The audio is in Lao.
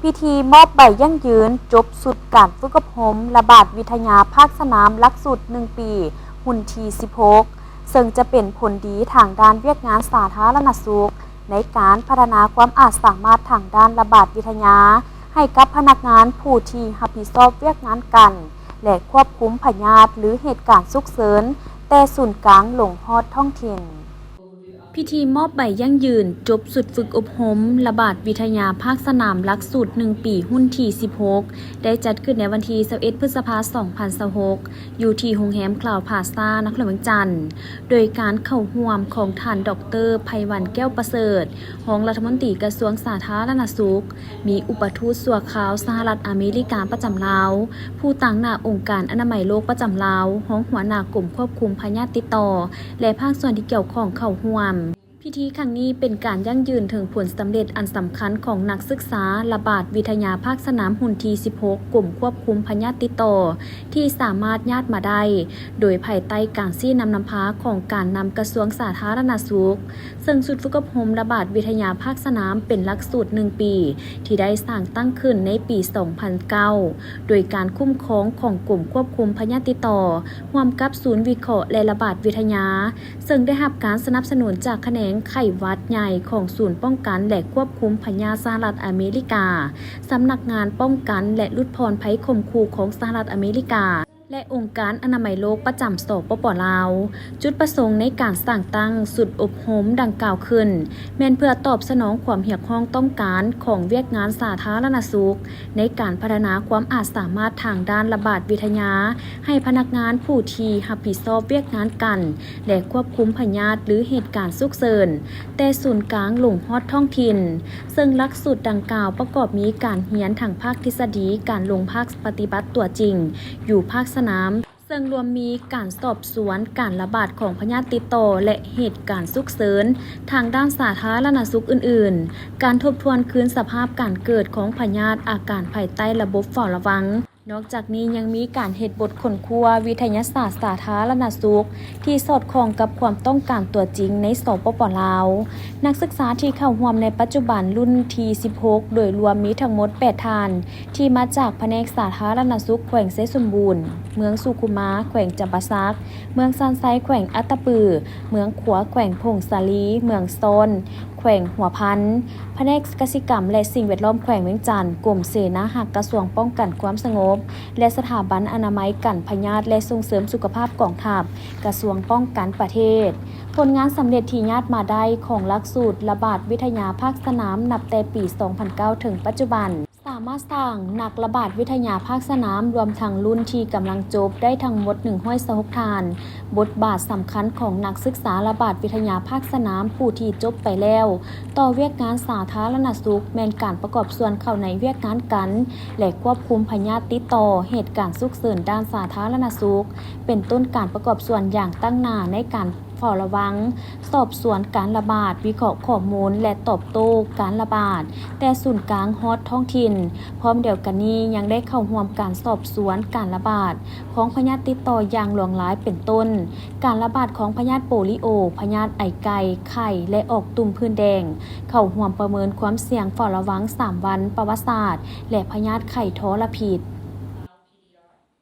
ພິທີມອບໃບຢັ້ງຢືນຈົບຊຸດການຝຶກອົບຮົມລະບາດວິທະຍາພາກສະໜາມຫຼັກສູດໜຶ່ງປີ ຮຸ່ນທີສິບຫົກ ເຊິ່ງຈະເປັນຜົນດີທາງດ້ານວຽກງານສາທາລະນະສຸກ ໃນການພັດທະນາຄວາມອາດສາມາດທາງດ້ານລະບາດວິທະຍາ ໃຫ້ກັບພະນັກງານຜູ້ທີ່ຮັບຜິດຊອບວຽກງານກັນ ແລະ ຄວບຄຸມພະຍາດ ຫຼື ເຫດການສຸກເສີນ ແຕ່ສູນກາງລົງຮອດທ້ອງຖິ່ນ. ພິທີມອບໃບຢັ້ງຢືນຈົບຊຸດຝຶກອົບຮົມລະບາດວິທະຍາພາກສະໜາມຫຼັກສູດໜຶ່ງປີ ຮຸ່ນທີສິບຫົກ ໄດ້ຈັດຂຶ້ນໃນວັນທີຊາວເອັດ ພຶດສະພາ ສອງພັນຊາວຫົກ ຢູ່ທີ່ໂຮງແຮມຄລາວພາຊາ ນະຄອນຫຼວງວຽງຈັນ ໂດຍການເຂົ້າຮ່ວມຂອງທ່ານ ດອກເຕີ ໄພວັນ ແກ້ວປະເສີດ ຮອງລັດຖະມົນຕີກະຊວງສາທາລະນະສຸກ, ມີອຸປະທູດຊົ່ວຄາວສະຫະລັດອາເມລິກາປະຈຳລາວ, ຜູ້ຕາງໜ້າອົງການອະນາໄມໂລກປະຈຳລາວ, ຮອງຫົວໜ້າກົມຄວບຄຸມພະຍາດຕິດຕໍ່ ແລະ ພາກສ່ວນທີ່ກ່ຽວຂ້ອງເຂົ້າຮ່ວມ. ພິທີຄັ້ງນີ້ເປັນການຢັ້ງຢືນເຖິງຜົນສຳເລັດອັນສຳຄັນຂອງນັກສຶກສາລະບາດວິທະຍາພາກສະໜາມຮຸ່ນທີສິບຫົກ ກົມຄວບຄຸມພະຍາດຕິດຕໍ່ ທີ່ສາມາດຍາດມາໄດ້ ໂດຍພາຍໃຕ້ການຊີ້ນຳນຳພາຂອງການນຳກະຊວງສາທາລະນະສຸກ, ເຊິ່ງຊຸດຝຶກອົບຮົມລະບາດວິທະຍາພາກສະໜາມເປັນຫຼັກສູດໜຶ່ງປີ ທີ່ໄດ້ສ້າງຕັ້ງຂຶ້ນໃນປີສອງພັນເກົ້າ ໂດຍການຄຸ້ມຄອງຂອງກົມຄວບຄຸມພະຍາດຕິດຕໍ່ ຮ່ວມກັບສູນວິເຄາະ ແລະ ລະບາດວິທະຍາ, ເຊິ່ງໄດ້ຮັບການສະໜັບສະໜູນຈາກຂະແໜງໄຂ້ຫວັດໃຫຍ່ຂອງສູນປ້ອງກັນ ແລະ ຄວບຄຸມພະຍາດສະຫະລັດອາເມລິກາ, ສຳນັກງານປ້ອງກັນ ແລະ ຫຼຸດຜ່ອນໄພຂົ່ມຂູ່ຂອງສະຫະລັດອາເມລິກາ ແລະ ອົງການອະນາໄມໂລກປະຈຳ ສປປ ລາວ. ຈຸດປະສົງໃນການສ້າງຕັ້ງຊຸດອົບຮົມດັ່ງກ່າວຂຶ້ນ ແມ່ນເພື່ອຕອບສະໜອງຄວາມຮຽກຮ້ອງຕ້ອງການຂອງວຽກງານສາທາລະນະສຸກ ໃນການພັດທະນາຄວາມອາດສາມາດທາງດ້ານລະບາດວິທະຍາ ໃຫ້ພະນັກງານຜູ້ທີ່ຮັບຜິດຊອບວຽກງານກັນ ແລະ ຄວບຄຸມພະຍາດ ຫຼື ເຫດການສຸກເສີນ ແຕ່ສູນກາງລົງຮອດທ້ອງຖິ່ນ, ເຊິ່ງຫຼັກສູດດັ່ງກ່າວປະກອບມີການຮຽນທັງພາກທິດສະດີ, ການລົງພາກປະຕິບັດຕົວຈິງຢູ່ພາກສະໜາມ, ເຊິ່ງລວມມີການສອບສວນການລະບາດຂອງພະຍາດຕິດຕໍ່ ແລະ ເຫດການສຸກເສີນທາງດ້ານສາທາລະນະສຸກອື່ນໆ, ການທົບທວນຄືນສະພາບການເກີດຂອງພະຍາດ, ອາການພາຍໃຕ້ລະບົບເຝົ້າລະວັງ. ນອກຈາກນີ້ຍັງມີການເຮັດບົດຄົ້ນຄວ້າວິທະຍາສາດສາທາລະນະສຸກ ທີ່ສອດຄ່ອງກັບຄວາມຕ້ອງການຕົວຈິງໃນ ສປປ ລາວ. ນັກສຶກສາທີ່ເຂົ້າຮ່ວມໃນປັດຈຸບັນລຸ້ນທີສິບຫົກ ໂດຍລວມມີທັງໝົດແປດທ່ານ ທີ່ມາຈາກພະແນກສາທາລະນະສຸກແຂວງໄຊສົມບູນ, ເມືອງສຸຂຸມາ ແຂວງຈຳປາສັກ, ເມືອງຊານໄຊ ແຂວງອັດຕະປື, ເມືອງຂວາ ແຂວງຜົ້ງສາລີ, ເມືອງຊ້ອນ ແຂວງຫົວພັນ, ພະແນກກະສິກຳ ແລະ ສິ່ງແວດລ້ອມແຂວງວຽງຈັນ, ກົມເສນາຮັກ ກະຊວງປ້ອງກັນຄວາມສະຫງົບ ແລະ ສະຖາບັນອະນາໄມກັນພະຍາດ ແລະ ສົ່ງເສີມສຸຂະພາບກອງທັບ ກະຊວງປ້ອງກັນປະເທດ. ຜົນງານສຳເລັດທີ່ຍາດມາໄດ້ຂອງຫຼັກສູດລະບາດວິທະຍາພາກສະໜາມນັບແຕ່ປີສອງພັນເກົ້າເຖິງປັດຈຸບັນ ສາມາດສ້າງນັກລະບາດວິທະຍາພາກສະໜາມ ລວມທັງລຸ້ນທີ່ກຳລັງຈົບໄດ້ທັງໝົດໜຶ່ງຮ້ອຍຊາວຫົກທ່ານ. ບົດບາດສຳຄັນຂອງນັກສຶກສາລະບາດວິທະຍາພາກສະໜາມຜູ້ທີ່ຈົບໄປແລ້ວ ຕໍ່ວຽກງານສາທາລະນະສຸກ ແມ່ນການປະກອບສ່ວນເຂົ້າໃນວຽກງານກັນ ແລະ ຄວບຄຸມພະຍາດຕິດຕໍ່, ເຫດການສຸກເສີນດ້ານສາທາລະນະສຸກ ເປັນຕົ້ນການປະກອບສ່ວນຢ່າງຕັ້ງໜ້າໃນການ ເຝົ້າລະວັງ, ສອບສວນການລະບາດ, ວິເຄາະຂໍ້ມູນ ແລະ ຕອບໂຕ້ການລະບາດ ແຕ່ສູນກາງຮອດທ້ອງຖິ່ນ. ພ້ອມດຽວກັນນີ້ ຍັງໄດ້ເຂົ້າຮ່ວມການສອບສວນການລະບາດຂອງພະຍາດຕິດຕໍ່ຢ່າງຫຼວງຫຼາຍ ເປັນຕົ້ນ ການລະບາດຂອງພະຍາດໂປລີໂອ, ພະຍາດໄອໄກ່, ໄຂ້ ແລະ ອອກຕຸ່ມພື້ນແດງ, ເຂົ້າຮ່ວມປະເມີນຄວາມສ່ຽງເຝົ້າລະວັງສາມວັນປະຫວັດສາດ ແລະ ພະຍາດໄຂ້ທໍລະພິດ.